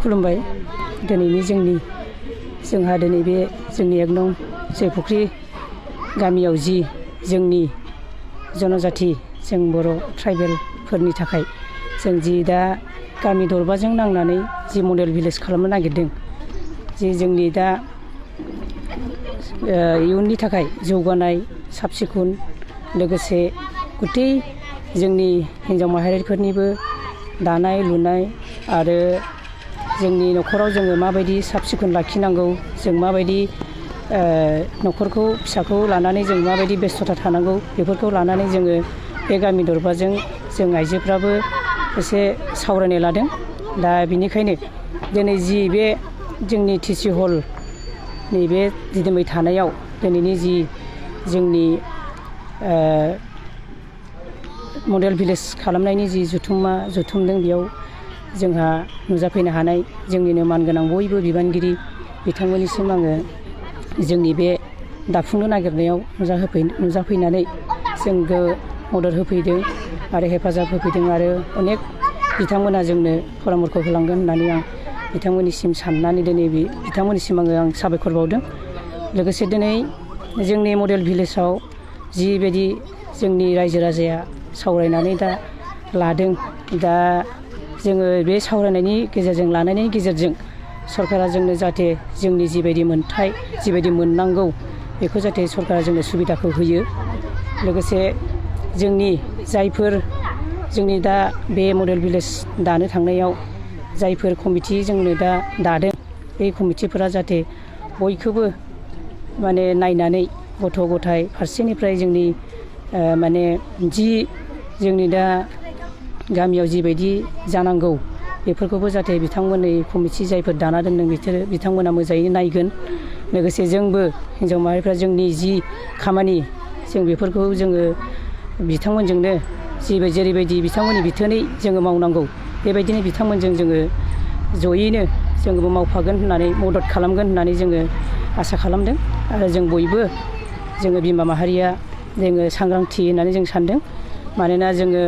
खुलुमबाय दिनैनि जोंहा दिनै बे जोंनि एक नं जयफुख्रि गामियाव जि जोंनि जनजाति जों बर' ट्राइबेलफोरनि थाखाय जों जि दा गामि दरबाजों नांनानै जि मडेल भिलेज खालामनो नागिरदों जि जोंनि दा इयुननि थाखाय जौगानाय साब सिखुन लोगोसे गुथै जोंनि हिन्जाव माहारिफोरनिबो दानाय लुनाय आरो जोंनि न'खराव जोङो माबायदि साब सिखुन लाखिनांगौ जों माबायदि न'खरखौ फिसाखौ लानानै जों माबायदि बेस्थ'ता थानांगौ बेफोरखौ लानानै जोङो बे गामि दरबाजों जों आइजोफ्राबो एसे सावरायनाय लादों। दा बिनिखायनो दिनै जि बे जोंनि टिसि हल नैबे दिदोमै थानायाव दिनैनि जि जोंनि मडेल भिलेज खालामनायनि जि जुथुमदों बेयाव जोंहा नुजाफैनो हानाय जोंनिनो मानगोनां बयबो बिबानगिरि बिथांमोननिसिम आङो जोंनि बे दाफुंनो नागिरनायाव नुजाफैनानै जोंखौ मदद होफैदों आरो हेफाजाब होफैदों आरो अनेक बिथांमोना जोंनो परामर्ख होलांगोन होननानै आं बिथांमोननिसिम साननानै दिनै बिथांमोननिसिम आं साबायखर बावदों। लोगोसे दिनै जोंनि मडेल भिलेजाव जिबायदि जोंनि रायजो राजाया सावरायनानै दा लादों दा जोङो बे सावरायनायनि गेजेरजों लानायनि गेजेरजों सरकारा जोंनो जाहाथे जोंनि जिबायदि मोनथाय जिबायदि मोननांगौ बेखौ जाहाथे सरकारा जोंनो सुबिदाखौ होयो। लोगोसे जोंनि जायफोर जोंनि दा बे मडेल भिलेज दानो थांनायाव जायफोर कमिटि जोंनो दा दादों बे कमिटिफोरा जाहाथे बयखौबो माने नायनानै गथ' गथाय फारसेनिफ्राय जोंनि माने जि जोंनि दा गामियाव जिबायदि जानांगौ बेफोरखौबो जाहाथे बिथांमोननि कमिटि जायफोर दाना दोनदों बिथांमोना मोजाङै नायगोन। लोगोसे जोंबो हिन्जाव माहारिफ्रा जोंनि जि खामानि जों बेफोरखौ जोङो बिथांमोनजोंनो जेरैबायदि बिथांमोननि बिथोनै जोङो मावनांगौ बेबायदिनो बिथांमोनजों जोङो जयैनो जोंबो मावफागोन होननानै मदद खालामगोन होननानै जोङो आसा खालामदों। आरो जों बयबो जोङो बिमा माहारिया जोङो सांग्रांथि होननानै जों सानदों। मानोना जोङो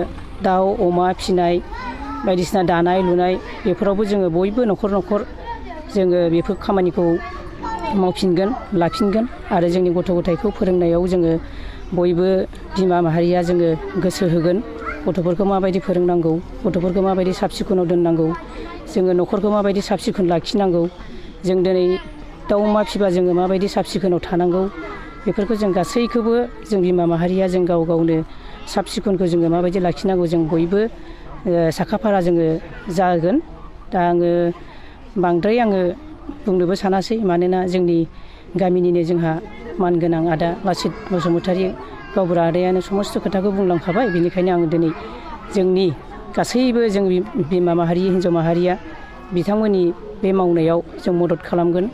दाउ अमा फिसिनाय बायदिसिना दानाय लुनाय बेफोरावबो जोङो बयबो न'खर जोङो बेफोर खामानिखौ मावफिनगोन लाफिनगोन आरो जोंनि गथ' गथायखौ फोरोंनायाव जोङो बयबो बिमा माहारिया जोङो गोसो होगोन। गथ'फोरखौ माबायदि फोरोंनांगौ गथ'फोरखौ माबायदि साब सिखुनाव दोननांगौ जोङो न'खरखौ माबायदि साब सिखुन लाखिनांगौ जों दिनै दाउ अमा फिसिबा जोङो माबायदि साब सिखुनाव थानांगौ बेफोरखौ जों गासैखौबो जों बिमा माहारिया जों गावनो साब सिखुनखौ जोङो माबायदि लाखिनांगौ जों बयबो साखाफारा जोङो जागोन। दा बांद्राय बुंनोबो सानासै मानोना जोंनि गामिनिनो जोंहा मानगोनां आदा लासित बसुमतारी गावबुरा आदायानो समस्त खोथाखौ बुंलांखाबाय। बेनिखायनो आं दिनै जोंनि गासैबो जों बिमा माहारि हिन्जाव माहारिया बिथांमोननि बे मावनायाव जों मदद खालामगोन।